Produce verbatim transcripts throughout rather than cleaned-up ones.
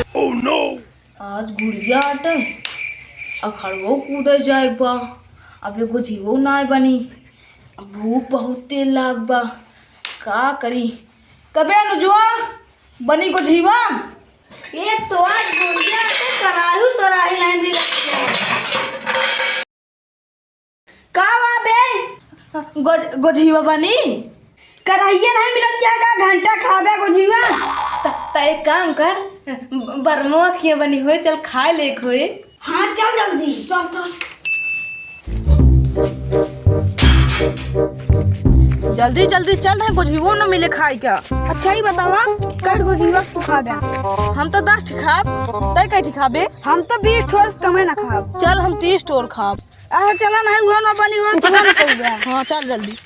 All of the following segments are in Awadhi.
आज गुड़िया आटे, अखड़वो कूदे जाए बा, अब एगो जीवो नाय बनी। अब भूख बहुत तेज लाग बा, का करी? कबे अनुजुआ बनी गोझीवा? एक तो आज गोझिया के कराहू सराही नहीं मिलत है। का बा बे? गोझ-, गोझिवा बनी? कराहिया नहीं मिलत क्या का? घंटा खाबे गोझिवा? त, त एक काम कर, ब-, बरमो अखिया बनी होए, चल खाए लेक होए। हाँ, चल जल्दी, चल, चल। जल्दी, जल्दी चल रहे, गोझिवो न मिले खाए का। अच्छा, ही बतावा, कई गोझिवा तू खाबे? हम तो दस ठी खाब, तय कई ठी खाबे? हम तो बीस ठोर से कमे ना खाब। चल, हम तीस ठोर खाब। अरे, चला ना, हुआ ना बनी, हुआ, हुआ ना कही बे। हाँ, चल जल्दी।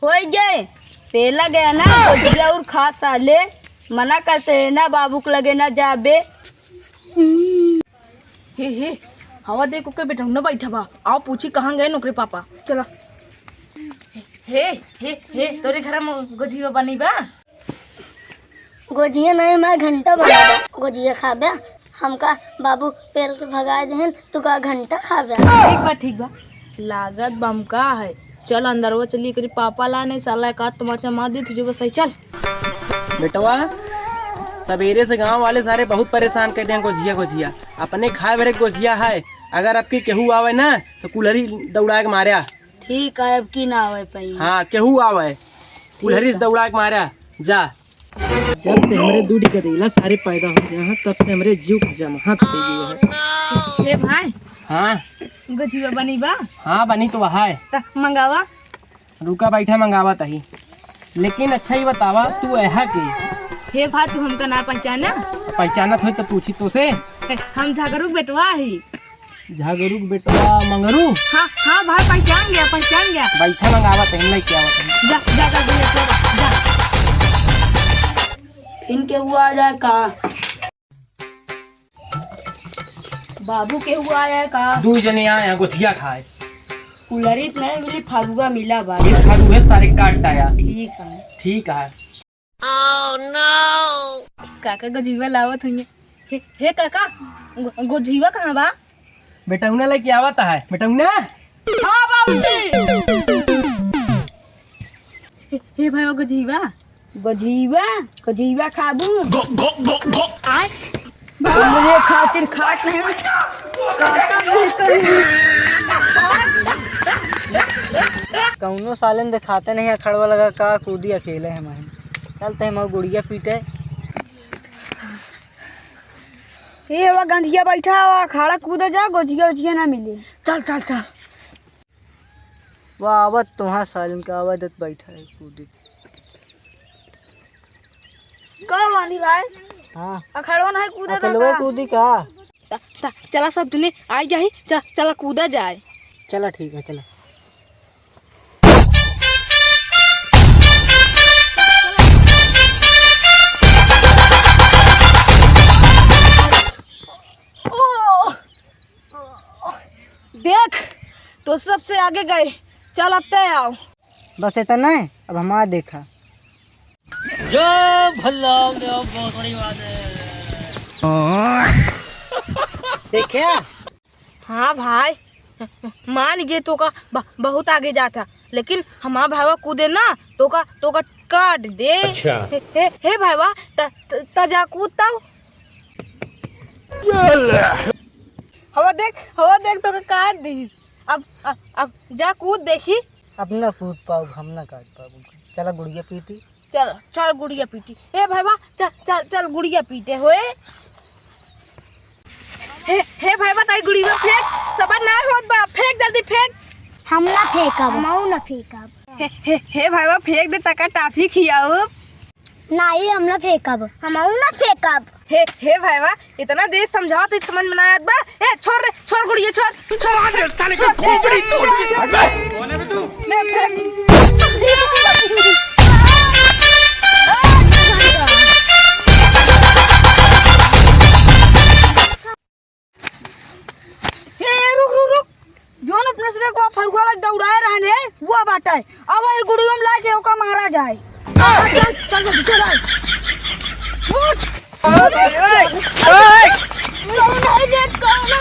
होई गए, पेला गया ना, गोझिया और खा साले, मना करते हैं ना, बाबू के लगे ना जाबे। हे, हे, हवा देख, ओके बेटौना बैठा बा, आओ पूछी कहाँ गए ओकरे पापा। चला। हे, हे, हे, तोरे घर में गोझिया बनी बा? गोझिया नहीं, मैं घंटा बनाबा। गोझिया खाबे? हमका बाबू पेल के भगाए देहन, तू का घंटा खाबे? ठीक बा, ठीक बा। लागत बा हम का है। चल अंदरवा चली, एकरी पापा ला नहीं, साला का तमाचा मार दी तुझे, बस सही चल। बेटवा, सवेरे से गांव वाले सारे बहुत परेशान कर दें, गोझिया, गोझिया। अपने खाए भरे गोझिया है, अगर अब की केहू आवे ना तो कुल्हरी दौड़ा के मार्या। ठीक है, अब की ना आवे पाई। हाँ, केहू आवे, कुल्हरी से दौड़ा के मार्या। जा। जब से हमरे दूध गदेला सारे पैदा हो गया है, तब से हमरे जीव के जमहत हो गया है। हे भाई। हाँ। गोझिया बनी बा? हाँ, बनी तो है। त मंगावा। रुका, बैठा, मंगावा तही। लेकिन अच्छा ही बतावा, तू ऐहा के? हे भाई, तू हमका ना पहचाना? पहचानत होई तो पूछी तो से। हे, हम झगरू बेटवा ही। झगरू के बेटवा मंगरू? हाँ, हाँ भाई, पहचान गया, पहचान गया। बैठा, मंगावा तही, लेके आवा तही। जा, जा, जा, जा, जा, जा। फिन केहू आ जाए का? बाबू केहू आया है का? दू जने आए हैं गोझिया खाए। कुल्हरी तो नहीं मिली, फरुआ मिला बा। ये फरुए सारे काट आया। ठीक है। ठीक है। काका गोझिया लावत होंगे। हे, हे काका, गो-, गोझिया कहाँ बा? बेटौना लेके आवत है। बेटौना? हाँ बाबूजी। हे, हे भाई, वो गोझिया। गोझिया, गोझिया खाबू? आय। हमरे खातिर खाट नहीं। काका भी कहीं। कौनो सालन देखाते नहीं, अखड़वा लगा का कूदी अकेले हम हैं। चलते हम गुड़िया पीटे। ए, वो गंधिया बैठा, वो अखाड़ा कूदे जा, गोझिया ओझिया ना मिले। चल, चल, चल। वाह, आवत तोहार सालन का आवत बैठा है कूदी। का बानी भाई? हाँ। अखड़वा नहीं कूदे अकेलवे का? कूदी का? ता, ता, चला सब दुने आई जाही, च-, चला कूदा जाए। चला ठीक है, चला। देख, तो सबसे आगे गए। चल, अब तय आओ। बस इतना है, अब हमारा देखा। या भला हो गया, बहुत बड़ी बात है। देखे? हाँ भाई, मान गए तो का ब-, बहुत आगे जाता, लेकिन हमारा भाईवा कूदे ना तो का, तो का काट दे। अच्छा। हे, हे, हे भाईवा, त, त, त जा कूद तऊ। हवा देख, हवा देख, तोके काट दीस। अब, अब, अब जा कूद देखी। अब ना कूद पाउब, हम ना काट पाउब। चला गुड़िया पीटी। चल, चल गुड़िया पीटी। ए भाईवा, चल, चल, चल गुड़िया पीटे होए। हे, हे भाईवा, ताई गुड़िया फेंक, सबर ना होत बा, फेंक जल्दी फेंक। हम ना फेंकब। हमहू ना फेंकब। हे, हे, हे भाईवा, फेंक दे, तका टाफी खियाउब। नाही, हम ना फेंकब। हमहू ना फेंकब। हे, हे भाईवा, इतना देर समझाओ तो समझ में ना आत बा। ए, छोड़ रे, छोड़ गुड़िया, छोड़, छोड़। मार दे साले के खोपड़ी तोड़ दे। ले, फेंक। ए, रुक, रुक, वो फरुआ लग दौड़ाए रहने, वो बाटे। अब वही गुड़ियों में लाके ओका मारा जाए। चल, चल, चल, चल। उठ। कौन है रे, कौन